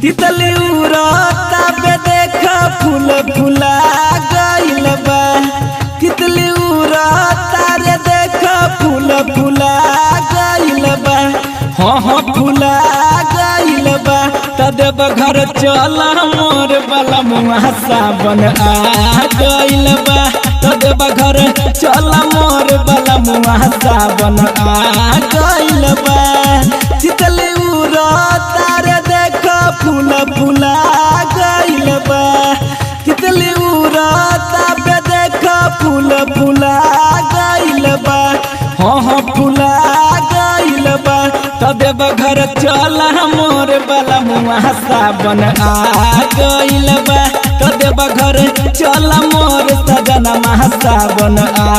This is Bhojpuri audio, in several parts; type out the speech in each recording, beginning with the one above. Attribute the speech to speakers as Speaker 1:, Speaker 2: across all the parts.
Speaker 1: तितली उड़ता बे देख फूल फुला गइल बा। तितली उड़ता रे देख फूल फुला गइल बा। हाँ हाँ फुला गइल बा। तब घर चल मोर बलमुआ सावन आ गइल बा। तब घर चल मोर बलमुआ सावन आ गइल बा। तितली उड़ता रे देख फूल फुला गइल बा। तितली उड़ता बे देख फूल फुला गइल बा। हाँ हाँ फुला गइल बा। तब घर चल मोर बलमुआ सावन आ गइल बा। तब घर चल मोर सजनमा सावन आ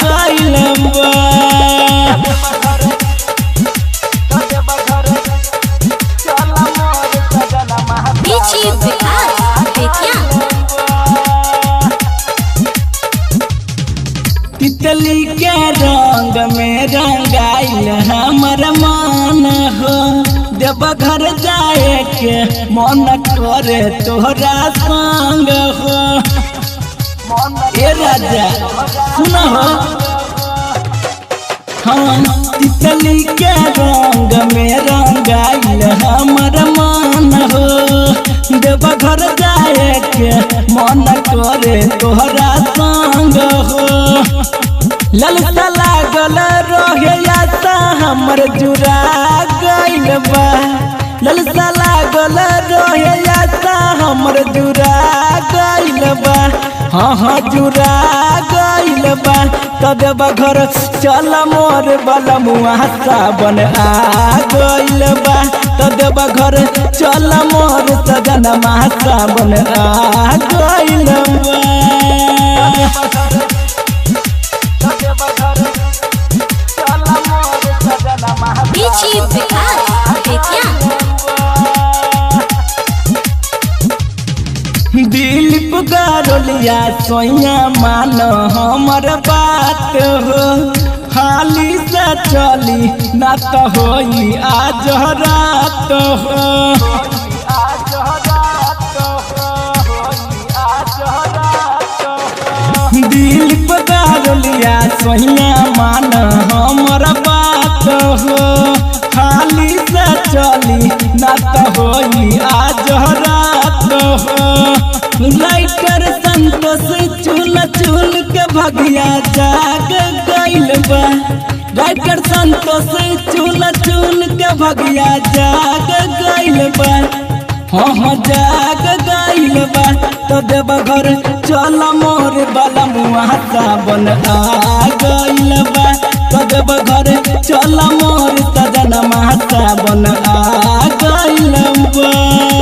Speaker 1: गइल बा।
Speaker 2: डीजे विकास बेतिया।
Speaker 1: तितली के रंग में रंगाइल हमर मन हो। देवघर जाए के मन करे तोहरा संग हो। ए राजा सुन हो। हाँ तितली के रंग में रंगाइल हमर मन हो। देवघर जाए के मन करे तोहरा संग हो। ललसा लागल रहे आशा हमर जुड़ा गइल बा। ललसा लागल रहे आशा हमर जुड़ा गइल बा। हाँ हाँ जुड़ा गइल बा। तब घर चल मोर बलमुआ सावन आ गइल बा। तब घर चल मोर सजनमा सावन आ गइल बा।
Speaker 2: डीजे विकास बेतिया।
Speaker 1: दिलीप गरोलिया सोया मान हमर बात हो। हाली से चली ना तो होई आज रात हो। दिलीप गरोलिया सोया मान हमर बात हो। हाली से चली ना तो होई आज रात हो। राइटर संतोष चुन चुन के भगिया जाग गइल बा। राइटर संतोष चुन चुन के भगिया जाग गइल बा। हाँ हाँ जाग गइल बा। तो देवघर चल मोर बलमुआ सावन आ गइल बा। तो देवघर चल मोर सजनमा सावन आ गइल बा।